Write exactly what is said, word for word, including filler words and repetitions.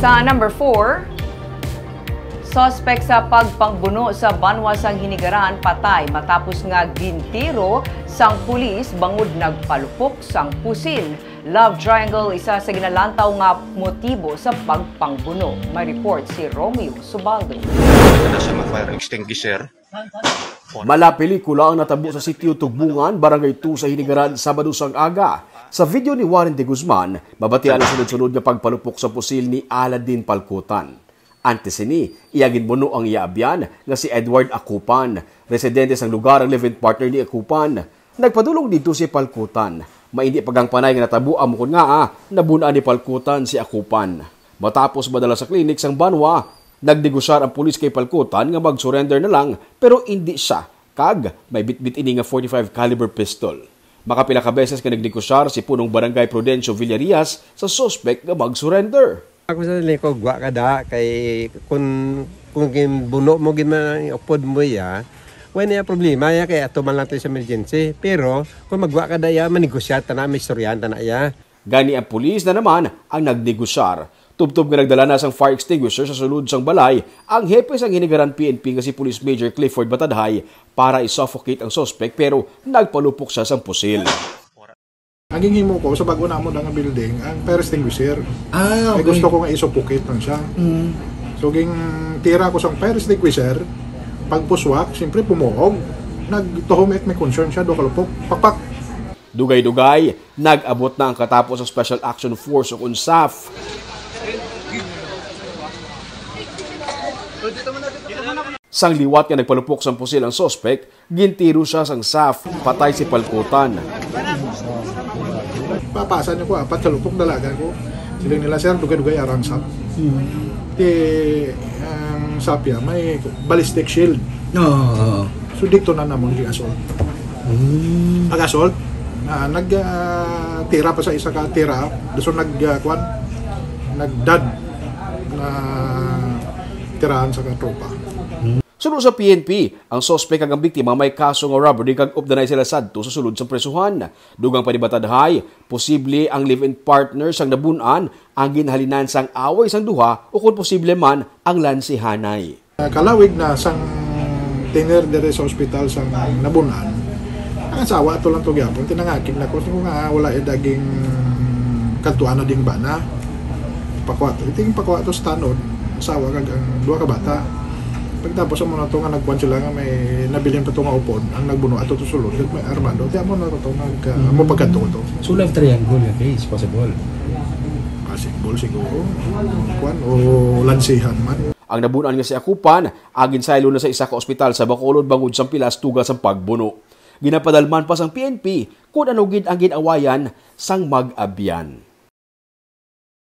Ah, number four, suspect sa pagpangbuno sa banwa sang Hinigaran patay matapos nga gintiro sang pulis bangod nagpalupok sang pusil. Love triangle, isa sa ginalantaw nga motibo sa pagpangbuno. May report si Romeo Subaldo. Ito na siya mag-fire extinguisher. Mala pelikula ang natabo sa sitio Tugbungan, Barangay two sa Hinigaran, Sabado sang aga. Sa video ni Warren de Guzman, mabatian ang sunod-sunod nga pagpalupok sa pusil ni Aladdin Palkutan. Antes sini, iya ginbuno ang iya abyan nga si Edward Akupan. Residente sang lugar ang live-in partner ni Akupan. Nagpadulong didto si Palkutan. May indi pa gangpanay nga natabo amo kon ngaa nabun-an ni Palkutan si Akupan. Matapos madala sa klinik sang banwa, nagnegosyar ang pulis kay Palkutan nga mag-surrender na lang, pero indi siya, kag may bitbit ini nga forty-five caliber pistol. Makapila ka beses nga nagnegosyar si Punong Barangay Prudencio Villarias sa suspek nga mag-surrender. Ako sa nili ko, gwa ka da, kay kung, kung ginbuno mo, ginupod mo ya, wala na problema ya, kay ato man lang tayo sa emergency. Pero kung magwa ka da ya, manegosyar ta na, may istoryahan ta na ya. Gani ang pulis na naman ang nagnegosyar. Tubtob nga nagdala na sang fire extinguisher sa sulod sang balay ang hepe sang Hinigaran P N P nga si Police Major Clifford Batadhay para i-suffocate ang suspek, pero nagpalupok siya sang pusil. Ang ginhimo ko sa bago namo nga building, ang fire extinguisher. Ah, Kay okay. gusto ko nga i-suffocate lang siya. Mm. So ging tira ko sang fire extinguisher, pagpuswak, siyempre pumuog. Nagtuhom it may concern siya, do kalupok. Pakpak. Dugay-dugay, nag-abot na ang katapo sa Special Action Force o kon SAF. Sang liwat nga nagpalupok sang pusil ang suspek, gintiro siya sang SAF, patay si Palkutan. Papasan niyo ko, apat kalupok dalagan ko. Siling nila, sir, dugay-dugay arang SAF. Ti ang SAF ya, may ballistic shield. Oo. So dito na namon di assault. Mm. Pag-assault, ah, nag ah, tira pa sa isa ka tira, so nag ah, kwan, nagdad na tirahan sa katropa. Suno sa P N P, ang suspek kag ang biktima may kaso nga robbery kag updanay sila sadto sa sulod sang presuhan. Dugang pa ni Batadhay, posible ang live-in partner sang nabun-an ang ginhalinan sang away sang duha o kon posible man ang lansihanay. Kalawig na sang tener diri sa ospital sang nabun-an, ang asawa ato lang to gyapon, tinangakig na ko, ko nga wala eh daging kadtuan na ding bana. Pakuha to, iting pakuha to sa tanod, asawa kag ang duha ka bata. Pagtapos amo na to nga nagkuan sila nga may nabilin pa to nga upod, ang nagbuno ato to sulod, kag may armado, ti amo na to nga nag- amo pagkadto to. So love triangle nga case, possible. Possible siguro. Kuan o lansihan man. Ang nabun-an nga si Akupan, ang ginsaylo na sa isa ka ospital sa Bacolod bangod sang pilas tuga sang pagbuno. Ginapadalman pa sang P N P kon ano gid ang gin-awayan sang mag-abyan.